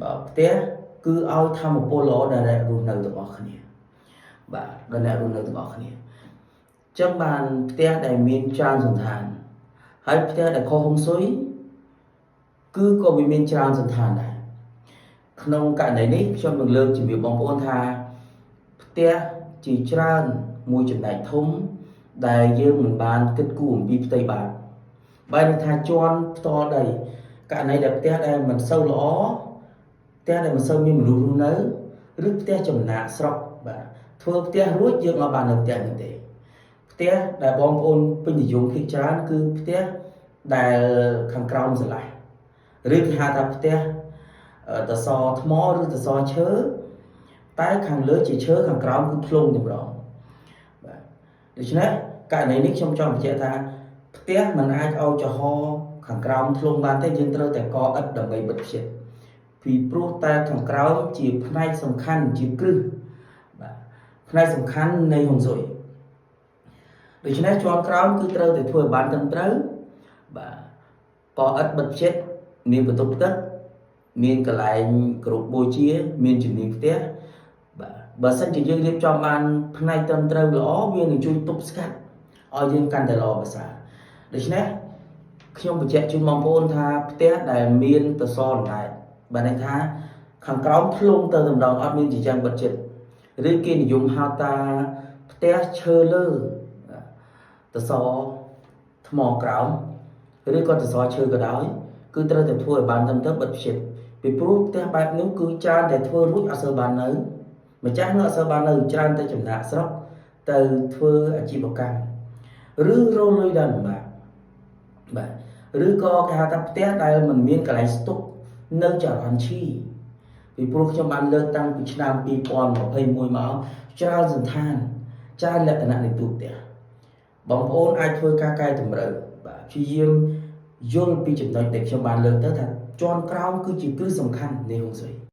បាទផ្ទះគឺឲ្យធម្មពលល្អដល់អ្នករស់នៅទាំងអស់គ្នាបាទដល់អ្នករស់នៅទាំងអស់គ្នាចឹងបានផ្ទះដែលមានច្រើនសន្តានហើយផ្ទះដែលខុសហុងស៊ុយគឺក៏វាមានច្រើនសន្តានដែរក្នុងករណីនេះខ្ញុំនឹងលើកជំរាបបងប្អូនថាផ្ទះជាច្រើនមួយចំណែកធំដែលយើងមិនបានគិតគូរអំពីផ្ទៃបាតបែរថាជន់ផ្ទាល់ដីករណីដែលផ្ទះដែលមិនសូវល្អផ្ទះដែលមិនសូវមានមនុស្សរស់នៅឬផ្ទះចំណាកស្រុកបាទធ្វើផ្ទះរួចយើងអត់បាននៅផ្ទះនោះទេផ្ទះដែលបងប្អូនពេញនិយមភាគច្រើនគឺផ្ទះដែលខាងក្រោមស្រឡះឬគេហៅថាផ្ទះតសថ្មឬតសឈើតែខាងលើជាឈើខាងក្រោមគឺធ្លុងតែម្ដងបាទដូច្នេះករណីនេះខ្ញុំចង់បញ្ជាក់ថាផ្ទះមិនអាចឲ្យចំហខាងក្រោមធ្លុងបានទេយើងត្រូវតែកឥដ្ឋដើម្បីបិទផ្ចិតពីព្រោះតែខាងក្រោមជាផ្នែកសំខាន់ជាគ្រឹះបាទផ្នែកសំខាន់នៃហុងស៊ុយដូច្នេះជាន់ក្រោមគឺត្រូវតែធ្វើឲ្យបានត្រឹមត្រូវបាទកឥដ្ឋបិទផ្ចិតមានបន្ទប់ទឹកមានកន្លែងគ្រប់បូជាមានជំនាញផ្ទះបាទបើសិនជាយើងរៀបចំបានផ្នែកត្រឹមត្រូវល្អវានឹងជួយទប់ស្កាត់ឲ្យយើងកាន់តែល្អប្រសើរដូច្នេះខ្ញុំបញ្ជាក់ជូនបងប្អូនថាផ្ទះដែលមានតសអណ្ដែតបាទន័យថាខាងក្រោមធ្លុងទៅតម្ដងអត់មានជាចាំងបិទចិត្តឬគេនិយមហៅថាផ្ទះឈើលើតសថ្មក្រោមឬក៏តសឈើក៏ដោយគឺត្រូវតែធ្វើឲ្យបានត្រឹមត្រូវបិទផ្ចិតពីព្រោះផ្ទះបែបនោះគឺច្រើនតែធ្វើរួចអត់សូវបាននៅម្ចាស់នោះអត់សូវបាននៅច្រើនតែចំណាកស្រុកទៅធ្វើអាជីវកម្មឬរកលុយដល់លំបាកបាទឬក៏គេហៅថាផ្ទះដែលមិនមានកន្លែងស្តុកនៅចរន្តឈីពីព្រោះខ្ញុំបានលើកតាំងពីឆ្នាំ2021មកច្រើនសន្តានច្រើនលក្ខណៈនៃទូផ្ទះបងប្អូនអាចធ្វើការកែតម្រូវបាទព្យាយាមយល់ពីចំណុចដែលខ្ញុំបានលើកទៅថាជាន់ក្រោមគឺជាគ្រឹះសំខាន់នៃហុងស៊ុយ។